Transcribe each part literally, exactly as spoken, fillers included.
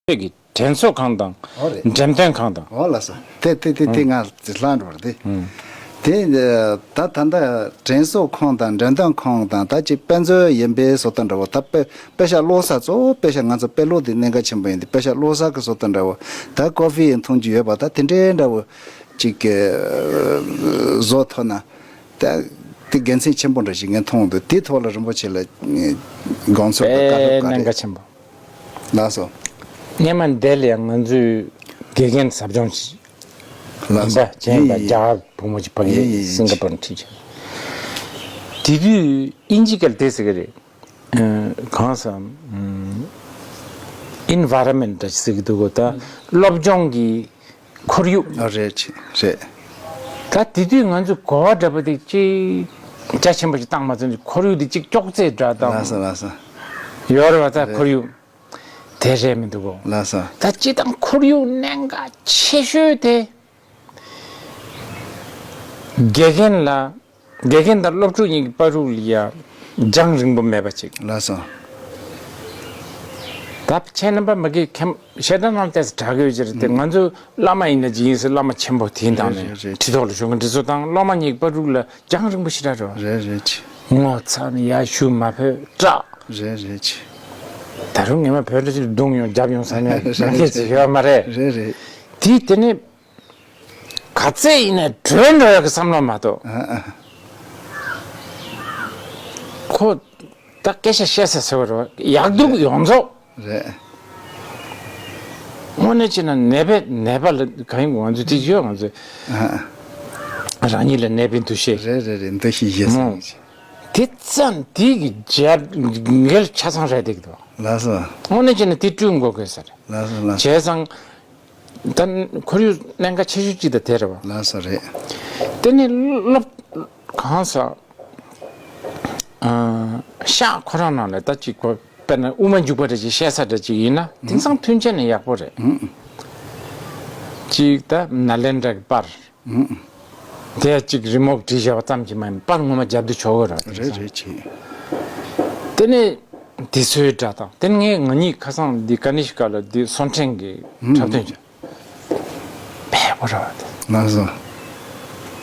ཆོས་ཀྱི་དྲན་གསོ་ཁང་དང་འགྲེམས་སྟོན་ཁང་དང་། ཨོ་ལགས་སོ། དེ་དེ་དེ་དེ་ང་ལྷག་འགྲོ་རེད་དེ། དེ་ད་ད་ལྟ་དྲན་གསོ་ཁང་དང་འགྲེམས་སྟོན་ཁང་དང་ད་ཅིག་དཔེ་མཛོད་ཡིན་པའི་བཟོ་ལྟ་འདྲ་བོ། ད་དཔེ་དཔེ་ཤག་ཀློག་ས་གཙོ་བོ་དཔེ་ཤག་ང་ཚོ་དཔེ་ཀློག་དེ་གནད་འགག་ཆེན་པོ་ཡིན་དེ། དཔེ་ཤག་ཀློག་ས་གི་བཟོ་ལྟ་འདྲ་བོ། ད་ཀོ་ཧྥེ་ཡི་འཐུང་རྒྱུ་ཡོད་པ། ད་དེ་འདྲའི་འདྲ་བོ་ཅིག་བཟོ་ཐུབ་ན། ད་དེ་དགེ་མཚན་ཆེན་པོ་འདྲ་ཞིག་ངས་མཐོང་འདུག། དེའི་ཐོག་ལ་རིན་པོ་ཆེ་ལ་དགོངས་ཚུལ་དང་བཀའ་སློབ་ག་རེ། གནད་འགག་ཆེན་པོ། ལགས་སོ། སྔས་མ་འདི་ལ་ཡང་ང་ཚོའི་དགེ་རྒན་ཟབ་སྦྱོང་ཞིག་ལགས་སོ། ཡིན་པ་བྱས་པ། ཡིན་ཡིན། རྒྱ་གར་བུ་མོ་ཅིག་ཕ་གི་ཡིན་ཡིན། སིང་ག་པོར་ནས་ཁྲིད་བྱས། དེ་དུས་དབྱིན་ཇི་སྐད་ལ་དེ་ཟེར་གི་རེད། ཨ། གང་ཟེར། ཨམ། environment ཟེར་གི་འདུག་གོ། ད་སློབ་སྦྱོང་གི་ཁོར་ཡུག་ཨ། རེད་ཆེ་རེད། ད་དེ་དུས་ང་ཚོས་གོ་བ་འདྲ་པོ་དེ་ཅིག་རྒྱ་ཆེན་པོ་ཞིག་བཏང་མ་ཚུན་ཁོར་ཡུག་དེ་ཅིག་ཅོག་ཙེ་འདྲ་དང་། ལགས་སོ་ལགས་སོ། ཡོད་རེད་བ། ད་རེད། ཁོར་ཡུག་དེ་རེད་མི་འདུག་གོ། ལགས་སོ། ད་སྤྱིར་བཏང་ཁོར་ཡུག་གནད་འགག་ཆེ་ཤོས་དེ། དགེ་རྒན་ལ། དགེ་རྒན་དང་སློབ་ཕྲུག་གཉིས་ཀྱི་བར་དུ་ལ་ཡ་རྒྱང་རིང་པོ་མེད་པ་ཅིག། ལགས་སོ། ད་ཁྱེད་རྣམ་པ་མ་གི་མཁན་ཞེ་དྲག་ནང་ལྟས་སུ་གྲགས་ཡོད་ཅེས་རེད་དེ། ང་ཚོ་བླ་མ་ཡིན་ན་ཅི་ཡིན་ཟེར། བླ་མ་ཆེན་པོ་དེ་ཡིན་དང་ནས། རེད་རེད། ཁྲི་ཐོག་ལ་བཞུགས་མཁན་དེ་ཚོ་དང་སློབ་མ་གཉིས་ཀྱི་བར་དུ་ལ་རྒྱང་རིང་པོ་ཞེ་དྲག་རེད་བ། རེད་རེད་ཆེ། ངོ་ཚ་ནས་ཡར་ཞུ་མ་ཕོད་སྐྲག། རེད་རེད་ཆེ། ད་རུང་ངས་མ་བོད་འདྲ་ཅིག་རྡུང་ཡོང་རྒྱབ་ཡོང་ཟེར་ནས་རང་སྐད་ཅིག་ཡོད་མ་རེད། རེད་རེད། དེ་དེ་ནས། ག་ཚད་ཡིན་ན་གྲོལ་འགྲོ་ཡག་གི་བསམ་བློ་མ་གཏོགས། ཨ་ཨ། ཁོ་ད་སྐད་ཆ་བཤད་ས་ཟེར་བ་རེད། ཡག་སྡུག་ཡོངས་རྫོགས། རེད། དངོས་གནས་བྱས་ན་ནད་པས་ནད་པ་ལ་གང་ཡིན། ང་ཚོ་དེ་ཡོད། ང་ཚོ་ཨ་ཨ། རང་ཉིད་ལ་ནད་པའི་འདུ་ཤེས། རེད་རེད་རེད། འདུ་ཤེས་ཡོད་མོ། སོང་། དེ་ཙམ་དེ་གི་རྒྱབ་འགལ་ཆ་ཚང་རེད་འདུག་དོ། ལགས་སོ། དངོས་གནས་བྱས་ན་དེ་བསྐྲུན་དགོས་དགོས་ས་རེད། ལགས་སོ་ལགས་སོ། བྱས་ཙང་། ད་ཁོར་ཡུག་གནད་འགག་ཆེ་ཤོས་གཅིག་ད་དེ་རེད་བ། ལགས་སོ་རེད། དེ་ནས་སློབ་གང་ཟག་ཨ། ཤག་ཁོ་རང་ནང་ལ་ད་ཅིག་ཁོ་དཔེར་ན་དབུ་མ་འཇུག་པ་འདྲ་ཅིག་བཤད་ས་འདྲ་ཅིག་ཡིན་ན། དེང་སང་མཐུན་རྐྱེན་ནི་ཡག་པོ་རེད། ཨུ། ཅིག་ད་ནཱ་ལེནྡྲ་གི་པར། ཨུ། དེ་ཅིག་རི་མོ་བྲིས་བཞག་པ་ཙམ་གྱིས་མ་ཡིན། པར་ངོ་མ་རྒྱབ་ཏུ་ཆོག་གི་རེད། རེད་རེད་ཆེ། དེ་ནས་དེ་ཚོའི་སྒྲ་དང་། དེ་ནས་ངས་ང་གཉིས་ཁ་སང་འདི་ཀ་ནི་ཤི་ཀ་ལ་འདི་སོན་ཕྲེང་གི་འཁྲབ་སྟོན་བྱས། དཔེ་པོ་ར་བ་དེ། ལགས་སོ།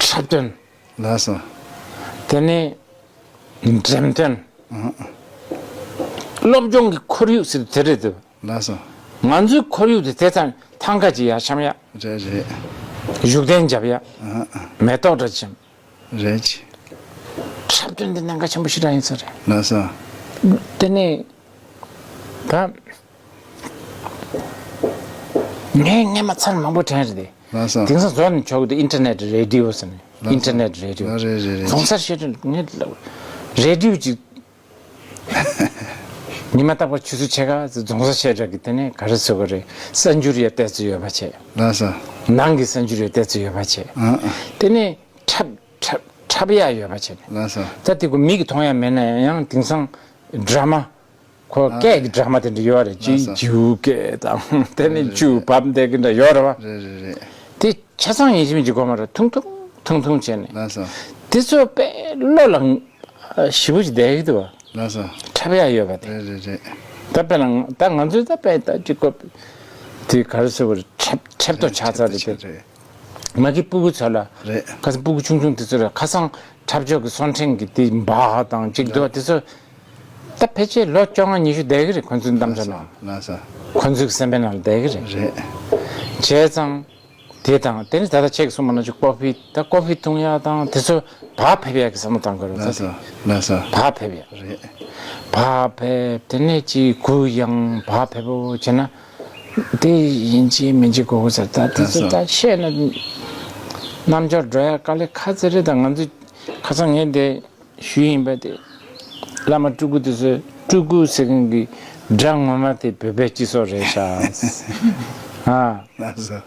འཁྲབ་སྟོན། ལགས་སོ། དེ་ནས་འགྲེམས་སྟོན། ཨང་། སློབ་སྦྱོང་གི་ཁོར་ཡུག་ཟེར་དེ་རེད་འདུག། ལགས་སོ། ང་ཚོའི་ཁོར་ཡུག་དེ་དེ་ཙམ་ཐང་ཀ་ཅིག་ཡར་འཆམ་ཡ། རེད་རེད། བཞུགས་གདན་རྒྱབ་ཡ། ཨང་ཨང་། མེ་ཏོག་འདྲ་ཅིག། རེད། འཁྲབ་སྟོན་འདི་གནད་འགག་ཆེན་པོ་ཞེ་དྲག་ཡིན་ས་རེད། ལགས་སོ། དེ་ནས་ད་ངས་སྔས་མ་ཚར་མང་པོ་དྲན་རེད་དེ། ལགས་སོ། དེང་སང་བཟོ་ནས་ཆོག་གི་འདུག། ཨིན་ཊར་ནེཊ་རེ་ཌི་ཡོ་ཟེར་ནས། ལགས་སོ། ཨིན་ཊར་ནེཊ་རེ་ཌི་ཡོ། ལགས་རེད་རེད་རེད། རྫོང་སར་བཤད་དུས་ངས་རེ་ཌི་ཡོ་ཅིག། ཉི་མ་རྟག་པར་ཆུ་ཚོད་ཕྱེད་ཀ་ཙམ་རྫོང་སར་བཤད་གྲྭ་གི་དེ་ནས་ག་རེ་ཟེར་དགོས་རེད། གསར་འགྱུར་ཡ་བལྟས་ཚོད་ཡོད་པ་བྱས། ལགས་སོ། ནང་གི་གསར་འགྱུར་ཡ་བལྟས་ཚོད་ཡོད་པ་བྱས། ཨང་ཨང་། དེ་ནས་འཁྲབ་འཁྲབ་འཁྲབ་ཡ་ཡོད་པ་བྱས། ལགས་སོ། ད་དེ་ཀོ་མིག་གིས་མཐོང་ཡ་མེད་ན་ཡང་། དེང་སང་ཌ་ར་མ། ཁོ་ཨ་སྐད་ཀྱི་ཌ་ར་མ་དེ་འདྲ་ཡོད་རེད། ཅིག་ལགས་སོ། ཇིའུ་སྐད་དང་། དེ་ནས་རེད་ཇུ་རེད། བབ་འདེགས་ཀྱི་འདྲ་ཡོད་རེད་བ། རེད་རེད་རེད། དེ་ཆ་ཚང་ཡིན་གཅིག་མིན་གཅིག་གོ་མ་རེད། ཐུང་ཐུང་ཐུང་ཐུང་བྱས་ནས། ལགས་སོ། དེ་ཚོ་དཔེ་བློ་ལ་ཞེ་པོ་ཅིག་བསྡད་ཀྱི་འདུག་བ། ལགས་སོ། འཁྲབ་ཡ་ཡོད་པ་དེ། རེད་རེད་རེད། ད་དཔེར་ན་ད་ང་ཚོས་ད་དཔེ་ད་ཅིག་ཀོ་དེ་ག་རེ་ཟེར་དགོས་རེད། འཁྲབ་འཁྲབ་སྟོན་ཆགས་ཚར་རེད་དེ། རེད། མ་གི་སྤུ་གུ་ཚོ་ལ། རེད། ཁ་སང་སྤུ་གུ་ཆུང་ཆུང་དེ་ཚོ་ལ་ཁ་སང་འཁྲབ་ཆོག་གི་སོན་ཕྲེང་གི་དེ་འབའ་དང་ཅིག་འདུག་བ། དེ་ཚོ་ད་ཕལ་ཆེར་ལོ་བཅོ་ལྔ་ཉི་ཤུ་བསྡད་ཀྱི་རེད། ཁོ་ཚོའི་གཏམ་བྱ་ནང་། ལགས་སོ། ཁོ་ཚོའི་སེམས་པའི་ནང་ལ་བསྡད་ཀྱི་རེད། རེད། བྱས་ཙང་། དེ་དང་དེ་ནི་ད་ལྟ་ཁྱེད་ཀྱིས་གསུངས་པ་ནང་བཞིན་ཀོ་ཧྥི། ད་ཀོ་ཧྥི་འཐུང་ཡག་དང་དེ་ཚོ་བག་ཕེབས་ཡག་གི་བསམ་བློ་བཏང་དགོས་རེད། ལགས་སོ། ལགས་སོ། བག་ཕེབས་ཡག། རེད། བག་ཕེབས། དེ་ནས་ཅིག་གུ་ཡངས། བག་ཕེབས་པོ་བྱས་ན་དེ་ཡིན་གཅིག་མིན་གཅིག་དགོས་དགོས་ཟེར། ད་དེ་ཚོ། ལགས་སོ། ད་བཤད་ན་རྣམ་འགྱུར་འགྲོ་ཡག་དཀའ་ལས་ཁག་ཙམ་རེད། ད་ང་ཚོ་ཁ་སང་ངས་དེ་ཞུས་ཡིན་པ་དེ། བླ་མ་སྤྲུལ་སྐུ་དེ་ཚོས་སྤྲུལ་སྐུ་ཟེར་མཁན་གྱི་སྒྲ་ངོ་མ་དེ་བོད་པའི་སྤྱི་ཚོགས་རེད་ཤག། ཨ། ལགས་སོ།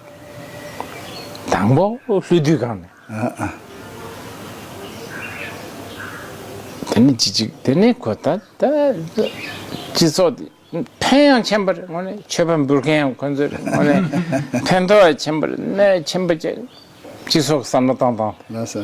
དང་པོ་ལྷོ་དུས་སྒང་ནས། ཨ་ཨ། དེ་ནས་ཅི་ཅིག། དེ་ནས་ཁོ་ད་ད་སྤྱི་ཚོགས་དེ་ཕན་ཡང་ཆེན་པོ་རེད། དངོས་གནས་མཆོད་པ་འབུལ་མཁན་ཡང་ཁོ་ཚོ་རེད། དངོས་གནས་ཕན་ཐོགས་ཡང་ཆེན་པོ་རེད། གནོད་ཆེན་པོ་བྱས། སྤྱི་ཚོགས་བསམ་བློ་བཏང་བཏང་། ལགས་སོ།